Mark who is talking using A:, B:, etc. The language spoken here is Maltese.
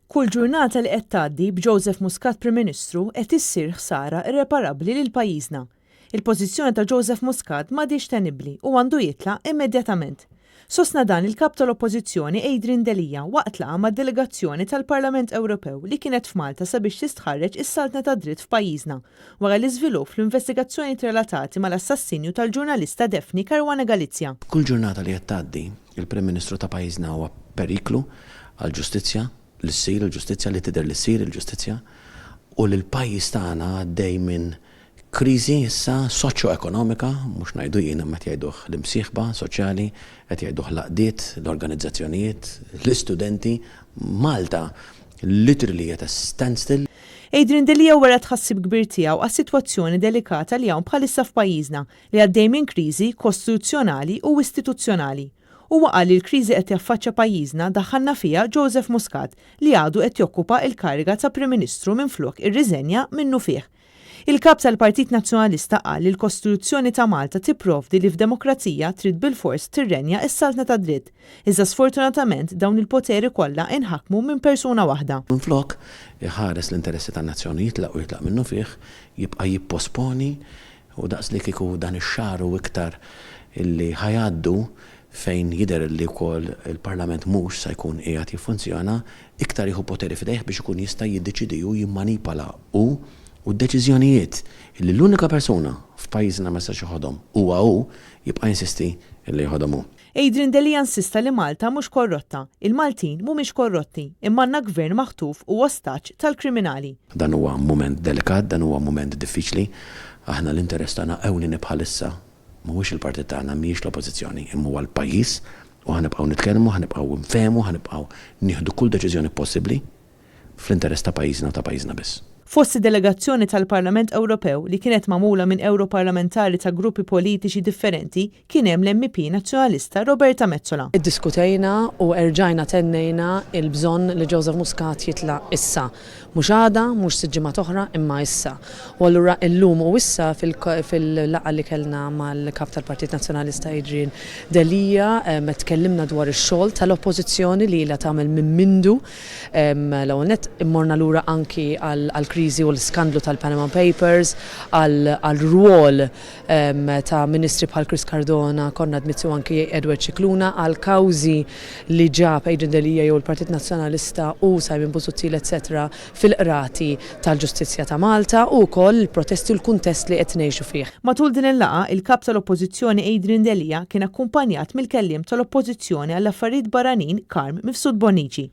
A: Kull ġurnata li qed tgħaddi b'Joseph Muscat Prim Ministru qed issir ħsara irreparabbli lil pajjiżna. Il-pożizzjoni ta' Joseph Muscat m'għadhiex tenibbli u għandu jitlaq immedjatament. Sostna dan il-Kap tal-Oppożizzjoni Adrian Delia waqt laqgħa mad-delegazzjoni tal-Parlament Ewropew li kienet f'Malta sabiex tistħarreġ is-saltna tad-dritt f'pajjiżna wara l-iżvilupp fl-investigazzjonijiet relatati mal-assassinju tal-ġurnalista Daphne Caruana Galizia.
B: Kull ġurnata li qed tgħaddi Il-Prim Ministru ta' pajjiżna huwa periklu għall-ġustizzja, li ssir il-ġustizzja, li tidher li ssir il-ġustizzja, u li l-pajjiż tagħna għaddej minn kriżi issa soċjo-ekonomika, mhux ngħidu jien imma qed jgħiduh l-imsieħba soċjali, qed jgħiduh l-għaqdiet, l-organizzazzjonijiet, l-istudenti. Malta literally at a standstill.
A: Adrian Delia wera t-tħassib kbir tiegħu għas-sitwazzjoni delikata li hawn bħalissa f'pajjiżna li għaddej minn kriżi kostituzzjonali u istituzzjonali. Huwa qal li l-kriżi qed jaffaċċja pajjiżna daħħalna fiha Joseph Muscat li għadu qed jokkupa l-kariga ta' Prim Ministru minflok irriżenja minnufih. Il-Kap tal-Partit Nazzjonalista qal li l-Kostituzzjoni ta' Malta tipprovdi li f'demokrazija trid bilfors tirrenja s-saltna tad-dritt, iżda sfortunatament dawn il-poteri kollha inħakmu minn persuna waħda.
B: Minflok iħares l-interessi tan-nazzjon u jitlaq u jitlaq minnufih, jibqa' jipposponi U daqs li kieku dan ix-xahar u iktar illi ħa jgħaddu, fejn jidher illi wkoll il-Parlament mhux sa jkun qiegħed jiffunzjona, iktar jieħu poteri f'idejh biex ikun jista' jiddeċiedi hu, jimmanipala hu, u d-deċiżjonijiet illi l-unika persuna f'pajjiżna ma jistax jeħodhom huwa hu, jibqa' jinsisti illi jeħodhom hu.
A: Adrian Delia insista li Malta mhux korrotta, il-Maltin mhumiex korrotti, imma għandna Gvern maħtuf u ostaġġ tal-kriminali.
B: Dan huwa mument delikat, dan huwa mument diffiċli. Aħna l-interess tagħna ewlieni bħalissa mhuwiex il-partit tagħna, mhijiex l-Oppożizzjoni, imma huwa l-pajjiż u ħa nibqgħu nitkellmu, ħa nibqgħu nfehmu, ħa nibqgħu nieħdu kull deċiżjoni possibbli fl-interess ta' pajjiżna u ta' pajjiżna biss.
A: Fost id-delegazzjoni tal-Parlament Ewropew li kienet magħmula minn Ewroparlamentari ta' gruppi politiċi differenti kien hemm l-MEP Nazzjonalista Roberta Metsola.
C: Iddiskutejna u erġajna tennejna l-bżonn li Joseph Muscat jitlaq issa. Mhux għada, mhux sitt ġimgħat oħra, imma issa. U allura illum u issa fil-laqgħa li kellna mal-Kap tal-Partit Nazzjonalista Adrian Delia tkellimna dwar ix-xogħol tal-Oppożizzjoni li ilha tagħmel minn mindu L-ewwel nett immorna lura anki għall-kriżi u l-iskandlu tal-Panama Papers, għar-rwol ta' ministri bħal Chris Cardona, Konrad Mizzi u anki Edward Scicluna, għall-kawżi li ġab Adrian Delia jew il-Partit Nazzjonalista u Simon Busuttil etc. Fil-qrati tal-ġustizzja ta' Malta u wkoll il-protesti u l-kuntest li qed ngħixu fih.
A: Matul din il-laqgħa, il-Kap tal-Oppożizzjoni Adrian Delia kien akkumpanjat mill-Kelliem tal-Oppożizzjoni għall-Affarijiet Barranin Carm Mifsud Bonnici.